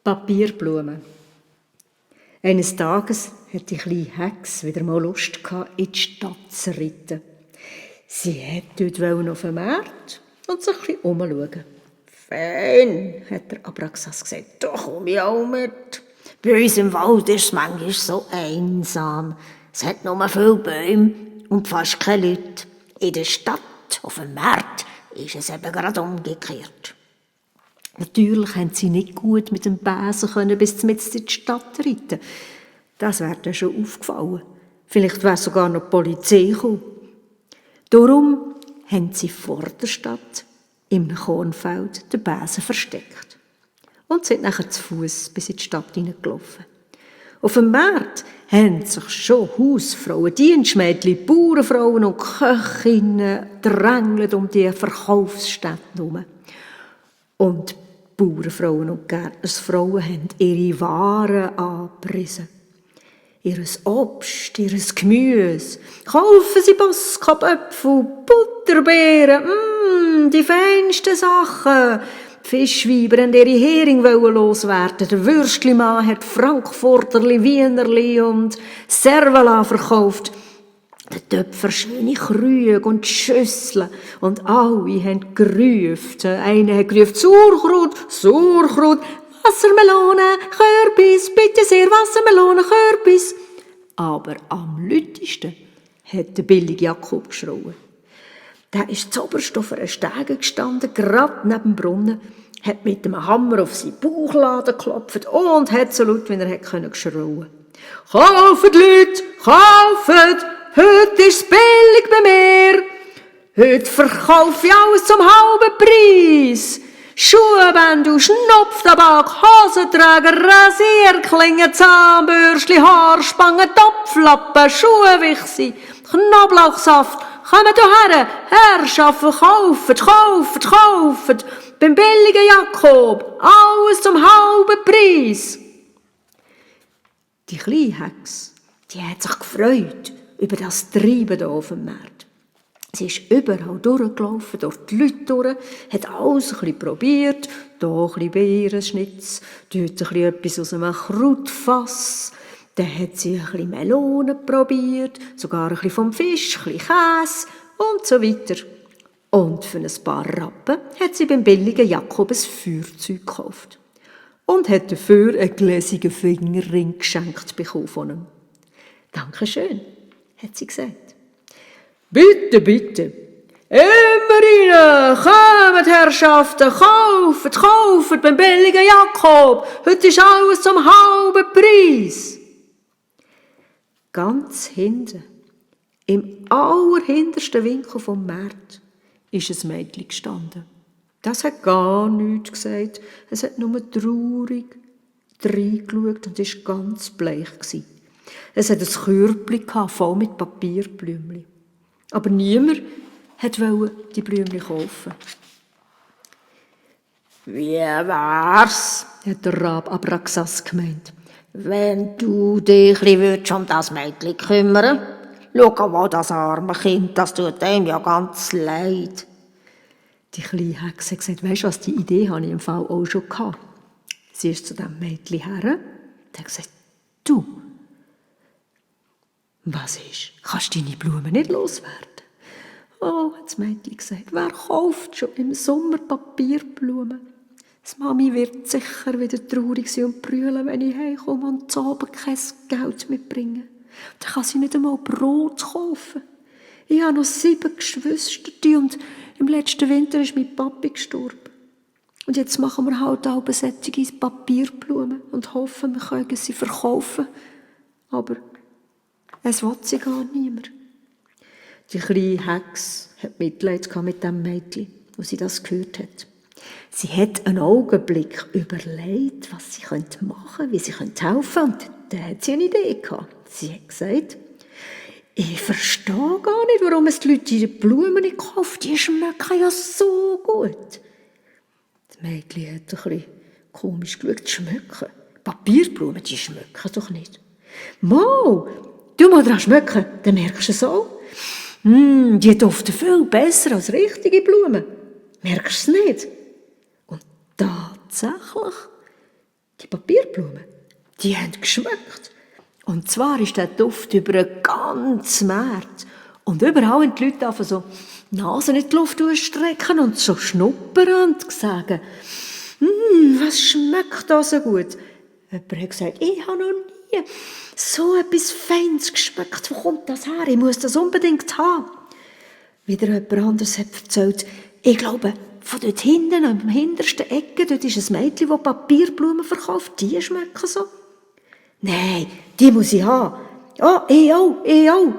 Papierblumen. Eines Tages hatte die kleine Hex wieder mal Lust gehabt, in die Stadt zu reiten. Sie wollte dort auf den Markt und sich ein bisschen umschauen. «Fein», hat der Abraxas gesagt, «da komme ich auch mit. Bei uns im Wald ist es manchmal so einsam. Es hat nur viele Bäume und fast keine Leute. In der Stadt, auf dem Markt, ist es eben gerade umgekehrt.» Natürlich konnten sie nicht gut mit dem Besen bis mitten in die Stadt reiten. Das wäre dann schon aufgefallen. Vielleicht wäre sogar noch die Polizei gekommen. Darum haben sie vor der Stadt im Kornfeld den Besen versteckt und sind nachher zu Fuß bis in die Stadt hineingelaufen. Auf dem Markt haben sich schon Hausfrauen, Dienstmädchen, Bauernfrauen und Köchinnen drängelt um die Verkaufsstätte herum. Und die Bauernfrauen und Gärtnersfrauen haben ihre Waren angepriesen. Ihres Obst, ihres Gemüse. Kaufen Sie Boskap-Äpfel, Butterbeeren, die feinsten Sachen. Die Fischweiber wollten ihre Hering loswerden. Der Würstlimann hat Frankfurterli, Wienerli und Servala verkauft. Der Töpfer schöne Krüge und Schüsseln. Und alle haben gerufen. Einer hat gerufen, Sauerkraut, Sauerkraut, Wassermelone, Kürbis, bitte sehr, Wassermelone, Kürbis. Aber am lautesten hat der billige Jakob geschrien. Der ist zuoberst auf einer Stege gestanden, gerade neben dem Brunnen, hat mit dem Hammer auf seinen Bauchladen geklopft und hat so laut, wie er konnte, geschrien. «Kauft, Leute, kauft! Heute ist es billig bei mir! Heute verkaufe ich alles zum halben Preis! Schuhbändel, Schnupftabak, Hosenträger, Rasierklingen, Zahnbürstchen, Haarspangen, Topflappen, Schuhwichse, Knoblauchsaft. Kommt hierher, Herrschaften, kauft, kauft, kauft! Beim billigen Jakob, alles zum halben Preis!» Die kleine Hex, die hat sich gefreut über das Treiben hier auf dem Markt. Sie ist überall durchgelaufen, durch die Leute durch, hat alles ein bisschen probiert, hier ein bisschen Beerenschnitz, dort ein bisschen etwas aus einem Krautfass. Dann hat sie ein bisschen Melonen probiert, sogar ein bisschen vom Fisch, ein bisschen Käse und so weiter. Und für ein paar Rappen hat sie beim billigen Jakob ein Feuerzeug gekauft. Und hat dafür einen gläsigen Fingerring geschenkt bekommen von ihm. «Dankeschön», hat sie gesagt. «Bitte, bitte, immer rein, kommt, Herrschaften, kauft, kauft beim billigen Jakob, heute ist alles zum halben Preis.» Ganz hinten, im allerhintersten Winkel vom Markt, ist ein Mädchen gestanden. Das hat gar nichts gesagt, es hat nur traurig reingeschaut und war ganz bleich. Es hatte ein Körbchen voll mit Papierblümchen. Aber niemand wollte die Blümchen kaufen. «Wie wär's», hat der Rab Abraxas gemeint, «wenn du dich um das Mädchen kümmern würdest? Schau mal, das arme Kind, das tut ihm ja ganz leid.» Die kleine Hexe hat gesagt, «Weisst du was, die Idee hatte ich im Fall auch schon gehabt.» Sie ist zu dem Mädchen her und hat gesagt, «Du, was ist? Kannst du deine Blumen nicht loswerden?» «Oh», hat das Mädchen gesagt, «wer kauft schon im Sommer Papierblumen? Das Mami wird sicher wieder traurig sein und brüllen, wenn ich heimkomme und zu Abend kein Geld mitbringen. Dann kann sie nicht einmal Brot kaufen. Ich habe noch 7 Geschwister und im letzten Winter ist mein Papi gestorben. Und jetzt machen wir halt auch solche Papierblumen und hoffen, wir können sie verkaufen. Aber es will sie gar niemand.» Die kleine Hex hat Mitleid mit dem Mädchen, als sie das gehört hat. Sie hat einen Augenblick überlegt, was sie machen könnte, wie sie helfen könnte. Und dann hat sie eine Idee gehabt. Sie hat gesagt, «Ich verstehe gar nicht, warum es die Leute diese Blumen nicht kaufen. Die schmecken ja so gut.» Das Mädchen hat ein bisschen komisch geschaut. Schmecken? Papierblumen, die schmecken doch nicht. «Mo, du mal dran schmecken, dann merkst du es auch. Die duften viel besser als richtige Blumen. Merkst du es nicht?» Und tatsächlich, Die Papierblumen, die haben geschmeckt. Und zwar ist der Duft über den ganzen Markt. Und überall haben die Leute einfach so die Nase in die Luft strecken und so schnuppern und sagen, was schmeckt da so gut? Jemand hat gesagt, ich habe noch nie so etwas Feines geschmeckt. Wo kommt das her? Ich muss das unbedingt haben. Wieder jemand anderes hat erzählt, ich glaube, von dort hinten, am hintersten Ecke, dort ist ein Mädchen, das Papierblumen verkauft. Die schmecken so. Nein, die muss ich haben. Ja, ich auch.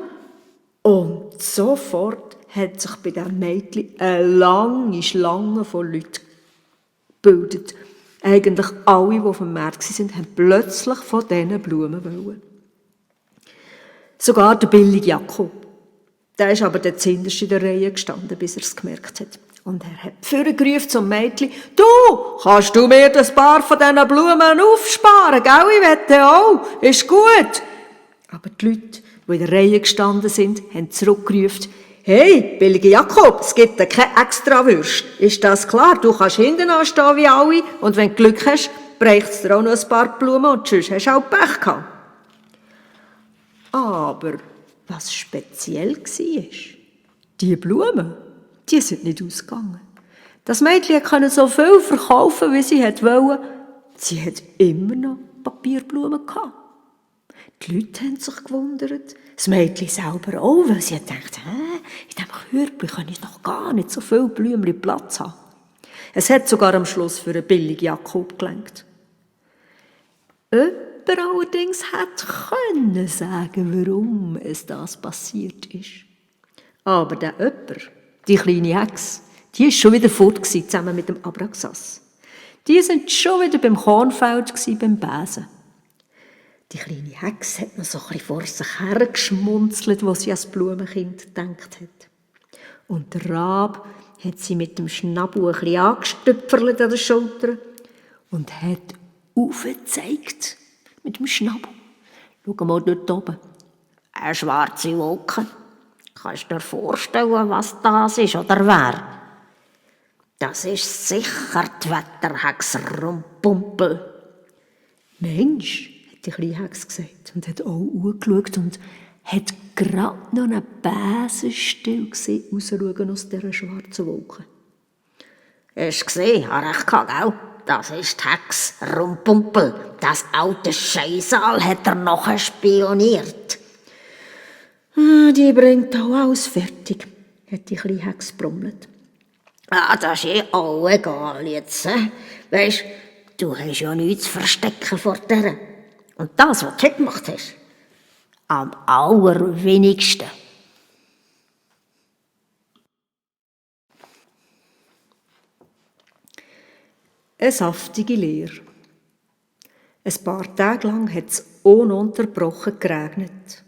Und sofort hat sich bei diesem Mädchen eine lange Schlange von Leuten gebildet. Eigentlich alle, die auf dem Markt waren, haben plötzlich von diesen Blumen wollen. Sogar der billige Jakob. Der ist aber der zuhinterst in der Reihe gestanden, bis er es gemerkt hat. Und er hat vorgerufen zum Mädchen, du, kannst du mir das paar von diesen Blumen aufsparen, gell? Ich wette auch, ist gut. Aber die Leute, die in der Reihe gestanden sind, haben zurückgerufen, hey, billige Jakob, es gibt dir keine Extrawürste. Ist das klar? Du kannst hinten anstehen wie alle und wenn du Glück hast, bräuchte es dir auch noch ein paar Blumen und sonst hast du auch Pech gehabt. Aber was speziell war, die Blumen, die sind nicht ausgegangen. Das Mädchen konnte so viel verkaufen, wie sie wollte. Sie hat immer noch Papierblumen gehabt. Die Leute haben sich gewundert. Das Mädchen selber auch, weil sie dachte, in diesem Körbchen kann ich noch gar nicht so viele Blümchen Platz haben. Es hat sogar am Schluss für einen billigen Jakob gelangt. Jemand allerdings hätte können sagen, warum es das passiert ist. Aber der jemand, die kleine Hex, die war schon wieder fort zusammen mit dem Abraxas. Die waren schon wieder beim Kornfeld beim Besen. Die kleine Hex hat noch so ein bisschen vor sich hergeschmunzelt, als sie an das Blumenkind gedacht hat. Und der Rab hat sie mit dem Schnabel ein bisschen angestüpferlt an der Schulter und hat aufgezeigt mit dem Schnabel. Schau mal dort oben. Eine schwarze Wolke. Kannst du dir vorstellen, was das ist oder wer? Das ist sicher die Wetterhex Rumpumpel. Mensch, hat die kleine Hex gesagt und hat auch angeschaut und hat gerade noch einen Besen still gesehen, rausschauen aus dieser schwarzen Wolke. Hast du gesehen? Habe recht gehabt, gell? Das ist die Hex Rumpumpel. Das alte Scheissal hat er nachher spioniert. Die bringt auch alles fertig, hat die kleine Hex brummelt. Das ist auch egal jetzt. Weisst, du hast ja nichts zu verstecken vor der. Und das, was du gemacht hast, am allerwenigsten. Eine saftige Lehre. Ein paar Tage lang hat es ununterbrochen geregnet.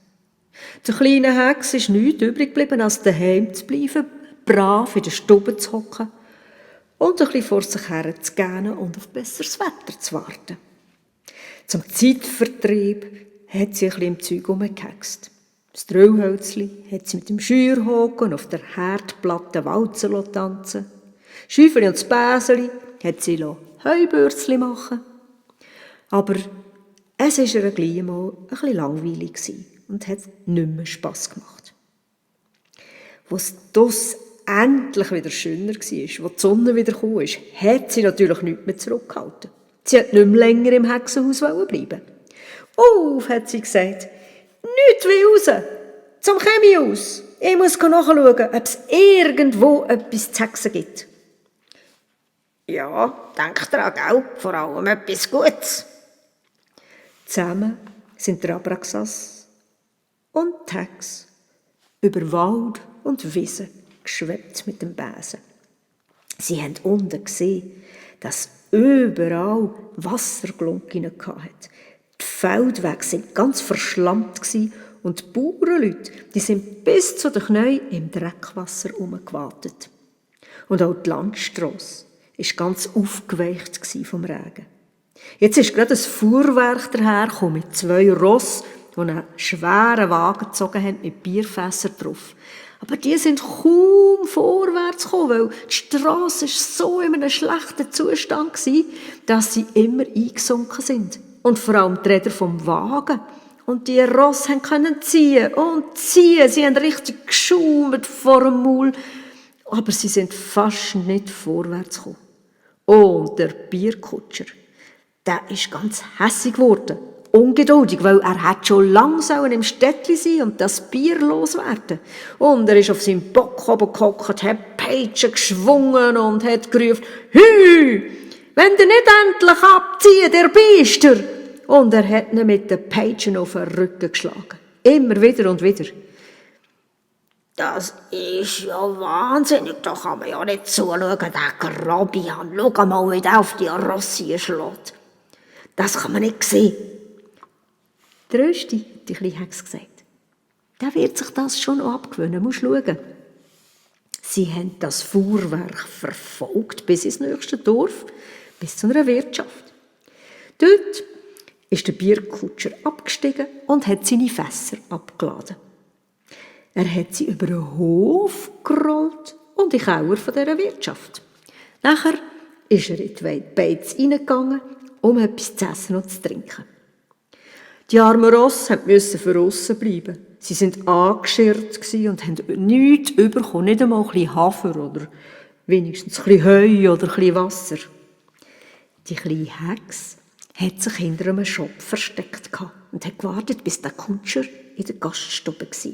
Der kleinen Hex ist nichts übrig geblieben, als daheim zu bleiben, brav in der Stube zu hocken und ein bisschen vor sich her zu gähnen und auf besseres Wetter zu warten. Zum Zeitvertrieb hat sie ein bisschen im Zeug herumgehext. Das Drillhölzli hat sie mit dem Scheuerhaken auf der Herdplatte walzen tanzen. Schäufeli und das Bäseli hat sie Heubürzli machen. Aber es war ihr gleich mal ein bisschen langweilig und hat nicht mehr Spass gemacht. Als das endlich wieder schöner war, wo die Sonne wieder kam, hat sie natürlich nichts mehr zurückgehalten. Sie hat nicht mehr länger im Hexenhaus bleiben. Auf, hat sie gesagt, nichts wie raus, zum Chemiehaus. Ich muss nachschauen, ob es irgendwo etwas zu hexen gibt. Ja, denk dran, gell? Vor allem etwas Gutes. Zusammen sind der Abraxas und die Hex über Wald und Wiese geschwebt mit dem Besen. Sie haben unten gesehen, dass überall Wasserglunken hatten. Die Feldwege waren ganz verschlammt und die Bauernleute, die sind bis zu den Knien im Dreckwasser herumgewatet. Und auch die Landstrasse war ganz aufgeweicht vom Regen. Jetzt ist gerade ein Fuhrwerk dahergekommen mit 2 Rossen, die einen schweren Wagen gezogen haben mit Bierfässern drauf. Aber die sind kaum vorwärts gekommen, weil die Strasse war so in einem schlechten Zustand gewesen, dass sie immer eingesunken sind. Und vor allem die Räder vom Wagen. Und die Rosse können ziehen und ziehen. Sie haben richtig geschaumt vor dem Maul. Aber sie sind fast nicht vorwärts gekommen. Und der Bierkutscher, der ist ganz hässig geworden. Ungeduldig, weil er hat schon lange im Städtli sein und das Bier loswerden. Und er ist auf seinem Bock oben gehockt, hat Peitschen geschwungen und hat gerufen, «Hü, wenn du nicht endlich abziehst, der Biester!» Und er hat ihn mit den Peitschen auf den Rücken geschlagen. Immer wieder und wieder. «Das ist ja wahnsinnig, da kann man ja nicht zuschauen, der Grabian. Schau mal, wie der auf die Rosse schlägt. Das kann man nicht sehen.» Der Rösti, hat die kleine Hex gesagt, der wird sich das schon noch abgewöhnen, musst schauen. Sie haben das Fuhrwerk verfolgt bis ins nächste Dorf, bis zu einer Wirtschaft. Dort ist der Bierkutscher abgestiegen und hat seine Fässer abgeladen. Er hat sie über den Hof gerollt und in den Keller von dieser Wirtschaft. Nachher ist er in die Beiz hineingegangen, um etwas zu essen und zu trinken. Die armen Rosse mussten draussen bleiben. Sie waren angeschirrt und haben nichts bekommen, nicht einmal ein bisschen Hafer oder wenigstens ein bisschen Heu oder ein bisschen Wasser. Die kleine Hex hat sich hinter einem Schopf versteckt und hat gewartet, bis der Kutscher in der Gaststube war.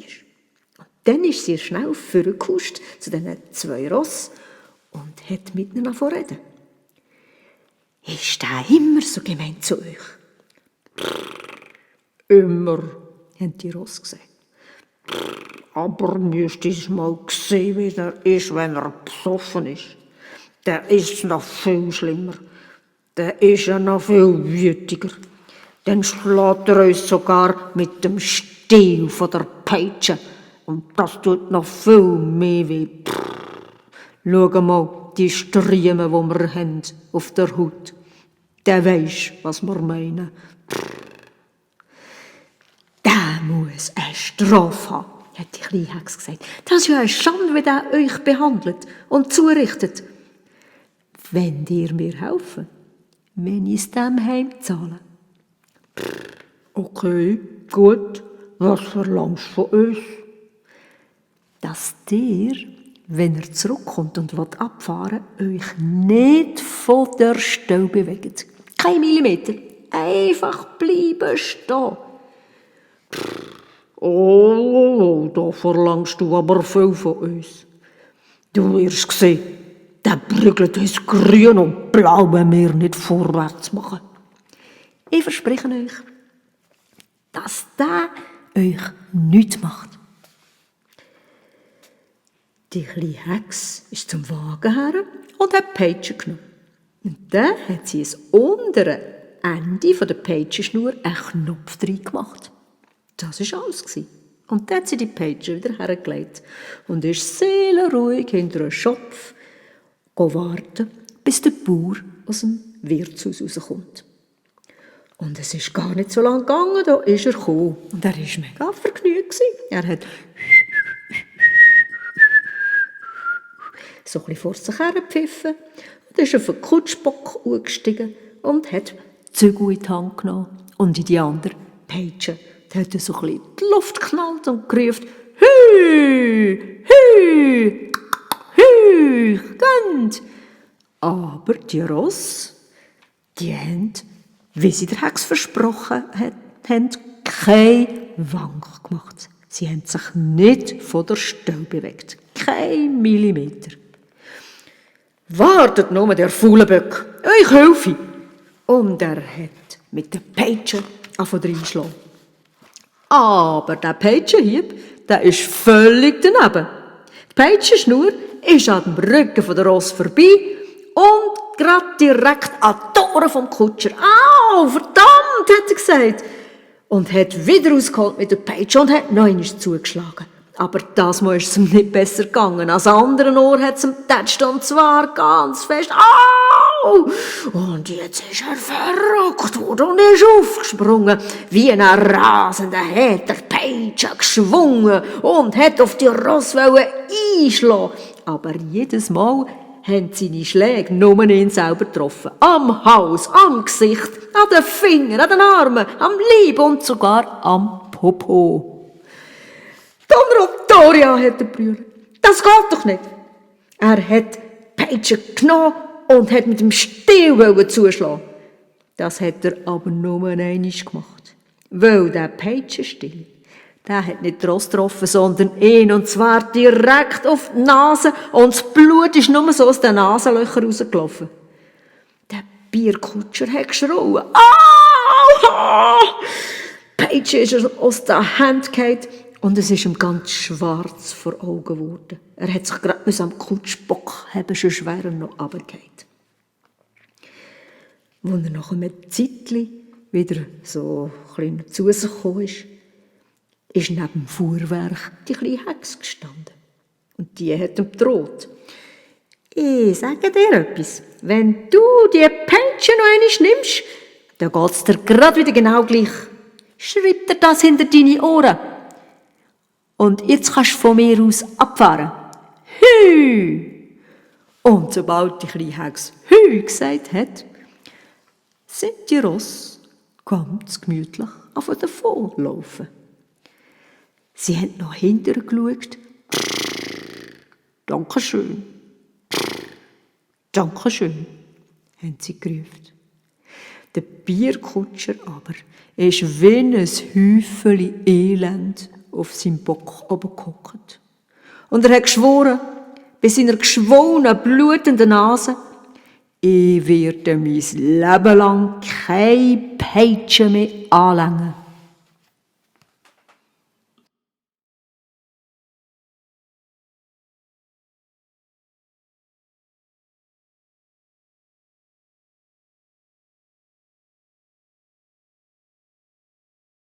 Und dann ist sie schnell vorgehuscht zu diesen 2 Rossen und hat mit ihnen reden. «Ist der immer so gemein zu euch?» «Immer», haben die Rosse gesagt. «Aber müsstest du mal sehen, wie er ist, wenn er besoffen ist. Der ist noch viel schlimmer. Der ist ja noch viel wütiger. Dann schlägt er uns sogar mit dem Stiel von der Peitsche. Und das tut noch viel mehr weh. Schau mal, die Striemen, die wir haben auf der Haut. Der weiss, was wir meinen. Der muss eine Strafe haben, hat die kleine Hex gesagt. Das ist ja eine Schande, wie der euch behandelt und zurichtet. Wenn ihr mir helfen, wenn ich es dem heimzahle. Okay, gut. Was verlangst du von uns? Dass ihr, wenn er zurückkommt und abfahren will, euch nicht von der Stelle bewegt. Kein Millimeter. Einfach bleiben stehen. Oh, da verlangst du aber viel von uns. Du wirst sehen, der prügelt uns grün und blau, wenn wir nicht vorwärts machen. Ich verspreche euch, dass der euch nichts macht. Die kleine Hex ist zum Wagen her und hat die Peitsche genommen. Und dann hat sie ins untere Ende der Peitschenschnur einen Knopf drin gemacht. Das war alles. Und dann hat sie die Peitsche wieder hergelegt und ist seelenruhig hinter einem Schopf warten, bis der Bauer aus dem Wirtshaus rauskommt. Und es ist gar nicht so lange gegangen, da ist er gekommen. Und er war mega vergnügt. Er hat so ein bisschen vor sich her gepfiffen und ist auf den Kutschbock gestiegen und hat die Zügel in die Hand genommen und in die andere Peitsche. Da hat er so ein bisschen in die Luft geknallt und gerufen, «Hü, hü, hü, gönnt!» Aber die Rosse, die haben, wie sie der Hex versprochen hat, keinen Wank gemacht. Sie haben sich nicht von der Stelle bewegt. Kein Millimeter. «Wartet nur, der Faulenböck, ich helfe!» Und er hat mit der Peitsche angefangen reinschlagen. Aber der Peitschenhieb, der ist völlig daneben. Die Peitschenschnur ist an dem Rücken der Rosse vorbei und gerade direkt an die Tore vom Kutscher. «Au, verdammt!» hat er gesagt. Und hat wieder ausgeholt mit der Peitsche und hat noch einmal zugeschlagen. Aber das Mal ist es ihm nicht besser gegangen. Als anderen Ohr hat es ihm getatscht und zwar ganz fest. «Au!» Und jetzt ist er verrückt und ist aufgesprungen. Wie ein rasender hat er die Peitsche geschwungen und hat auf die Ross einschlagen. Aber jedes Mal haben seine Schläge nur ihn selber getroffen. Am Hals, am Gesicht, an den Fingern, an den Armen, am Leib und sogar am Popo. Donna Victoria, hat er brüllt. Das geht doch nicht. Er hat die Peitsche genommen und hat mit dem Stiel zuschlagen. Das hat er aber nur einmal gemacht. Weil der Peitschenstiel, der hat nicht die Ross getroffen, sondern ihn, und zwar direkt auf die Nase, und das Blut ist nur so aus den Nasenlöchern rausgelaufen. Der Bierkutscher hat geschrien. «Ah!» Die Peitsche ist aus den Händen gefallen und es ist ihm ganz schwarz vor Augen geworden. Er hat sich gerade am Kutschbock haben, schon wäre er noch runtergefallen. Als er nach einem Zeitchen wieder so ein bisschen zu sich gekommen ist neben dem Fuhrwerk die kleine Hexe gestanden. Und die hat ihm gedroht. «Ich sage dir etwas, wenn du die Peitsche noch einmal nimmst, dann geht's dir gerade wieder genau gleich. Schreib dir das hinter deine Ohren. Und jetzt kannst du von mir aus abfahren. Hü!» Und sobald die kleine Hexe «Hü!» gesagt hat, sind die Ross ganz gemütlich davonlaufen. Sie haben nach hinten geschaut. «Dankeschön, Dankeschön», haben sie gerufen. Der Bierkutscher aber ist wie ein Häufchen Elend auf seinem Bock oben gehockt. Und er hat geschworen, bei seiner geschwollenen, blutenden Nase, «Ich werde mein Leben lang keine Peitsche mehr anlängen.»